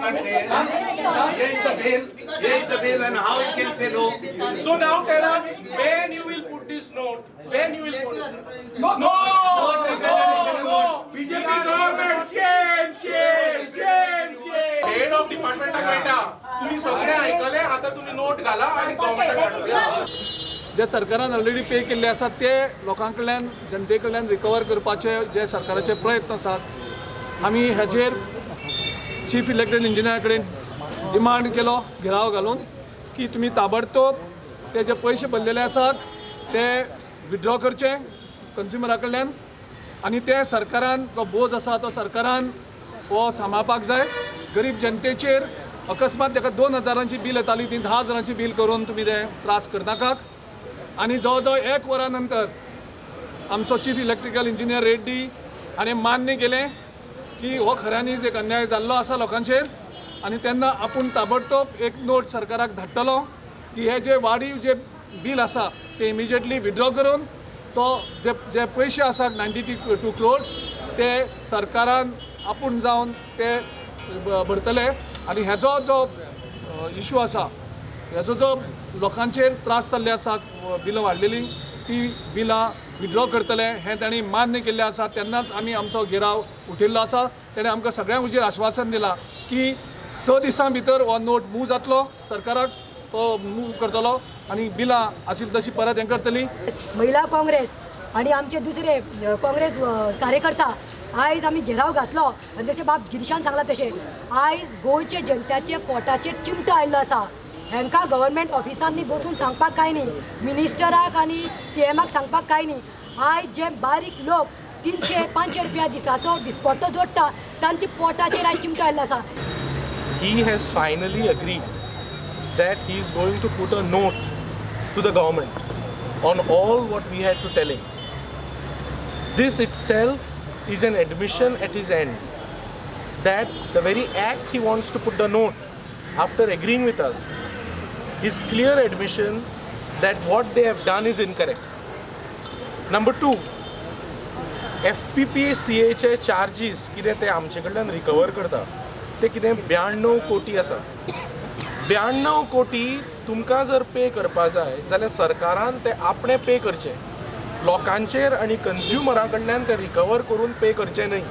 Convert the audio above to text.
can't say. Here is the bill, here is the bill, and how you can say no? So now tell us when you will put this note, when you will put it. No, no, no. BJP government, shame, shame, shame, shame. Head of डिपार्टमेंटाक मेळटा. तुम्ही सगळे आयकले, आता तुम्ही note घाला आणि गव्हर्मेंटाक धाडा. जे सरकारान already pay केल्ले आसात ते लोकां कडल्यान, जनते कडल्यान रिकवर करपाचे जे सरकाराचे प्रयत्न आसात, आमी हाजेर चीफ इलेक्टेड इंजिनियरा कडेन डिमांड केलो घेराव घालून की तुमी ताबडतोब ते जे पयशे भरलेले आसात ते विड्रॉ करचे कंज्युमरा कडल्यान आनी ते सरकारान तो बोज आसा तो सरकारान हो सांबाळपाक जाय. गरीब जनतेचेर अकस्मात जाका 2000ची बील येताली ती 10,000ची बील करून तुमी ते त्रास करनाकात. आनी जवळ जवळ एक वरा नंतर आमचो चीफ इलेक्ट्रिकल इंजिनियर रेड्डी हाणें मान्य केलें की हो खऱ्यांनीच एक अन्याय जाल्लो आसा लोकांचेर आनी तेन्ना आपूण ताबडतोब एक नोट सरकाराक धाडटलो की हे जे वाडीव जे बील आसा ते इमिजिएटली विड्रॉ करून तो जे जे पयशे आसात 92 क्रोर्स ते सरकारान आपूण जावन ते भरतले. आनी हेजो जो इशू आसा, हेजो जो लोकांचेर त्रास जाल्ले आसा, बिलां वाडलेली, ती बिलां विड्रॉ करतले हें तांणी मान्य केल्लें आसा. तेन्नाच आमी आमचो घेराव उठयल्लो आसा. तेणें आमकां सगळ्यां हुजीर आश्वासन दिलां की 6 दिसां भितर हो नोट मूव जातलो, सरकाराक तो मूव करतलो आनी बिलां आशिल्ली तशी परत हें करतली. महिला काँग्रेस आणि आमचे दुसरे काँग्रेस कार्यकर्ता आयज आमी घेराव घातलो आनी जशें बाब गिरीशान सांगलां तशें आयज गोंयचे जनत्याचे पोटाचेर चिमटो आयिल्लो आसा. हांकां गव्हर्मेंट ऑफिसांनी बसून सांगपाक कांय न्ही, मिनिस्टराक आनी सीएमाक सांगपाक कांय न्ही. आयज जे बारीक लोक 300-500 रुपया दिसाचो दिसपट्टो जोडटा तांच्या पोटाचेर आयज चिमटो आयिल्लो आसा. He has finally agreed that he is going to put a note to the government on all what we had to tell him. This itself is an admission at his end that the very act he wants to put the note after agreeing with us is clear admission that what they have done is incorrect. Number two, एफपीपीसीएचे charges कितें ते आमचे कडल्यान recover करता ते कितें 92 कोटी आसा. 92 कोटी तुमकां जर पे करपा जाय जाल्यार सरकारान ते आपणें पे करचे, लोकांचेर आनी कंज्युमरा कडल्यान ते रिकवर करून पे करचे न्हय.